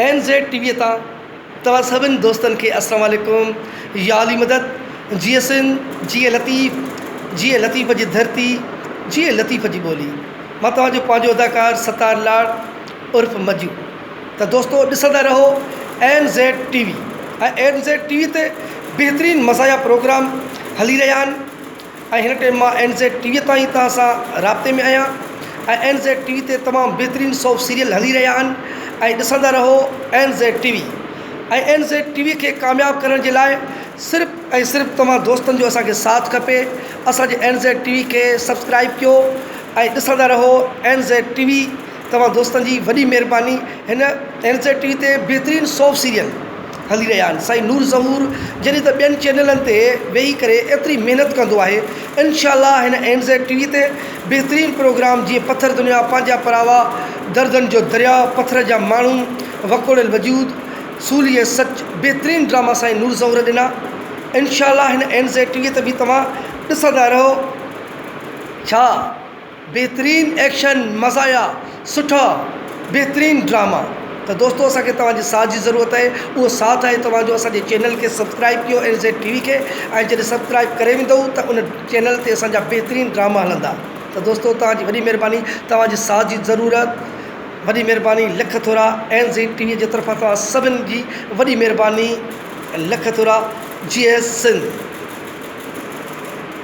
N Z T V تان توهان سڀن دوستن کي السلام عليڪم يا علي مدد جيئي سنڌ جيئي لطيف جيئي لطيف جي ڌرتي جيئي لطيف جي ٻولي مان توهان جو پنهنجو اداڪار ستار لاڙ عرف مجو ته دوستو ڏسندا رهو N Z T V ۽ N Z T V تي بهترين مزايا پروگرام هلي رهيا آهن ۽ هن ٽائيم مان اين زيڊ ٽي وي تان ئي توهان سان رابطي ۾ آهيان ۽ اين زيڊ ٽي وي تي تمام بهترين سوپ سيريل هلي رهيا آهن ۽ ڏسندا رهو N Z T V ۽ N Z T V کي ڪامياب ڪرڻ جي لاء صرف ۽ صرف توهان دوستن جو اسان کي ساٿ کپي اسان جي اين زيڊ ٽي وي کي سبسڪرائب ڪيو ۽ ڏسندا رهو اين زيڊ ٽي وي توهان دوستن جي وڏي مهرباني هن اين زيڊ ٽي وي تي بهترين سوپ سيريل هلي رهيا آهن سائين نور ظهور جڏهن ته ٻين چينلن تي ويهي ڪري ايتري محنت ڪندو آهي انشاء الله هن اين زيڊ ٽي وي تي بهترين پروگرام جيئن پٿر دنيا پنهنجا پراوا دردن جو درياء پٿر جا ماڻهو وڪوڙيل وجود سولي ۽ سچ بهترين ڊراما سائين نور ظهور ڏنا انشاء الله هن اين زيڊ ٽي وي تي به توهان ڏسندا رهو ڇا بهترين ايڪشن مزايا سٺا بهترين ڊراما ته دوستو اسان کي توهان جي ساٿ جي ضرورت آهي اهو ساٿ آهي توهان جو اسان جي چينل کي سبسڪرائب ڪيو اين زيڊ ٽي وي کي ۽ جڏهن سبسڪرائب ڪري ويندو ته ان چينل تي اسان جا بهترين ڊراما هلندا ته دوستو توهان جي وڏي مهرباني توهان جي ساٿ جي ضرورت وڏي مهرباني لک ٿورا اين زيڊ ٽي وي جي طرفان توهان سڀن جي وڏي مهرباني لک ٿورا جي ايس سنڌ.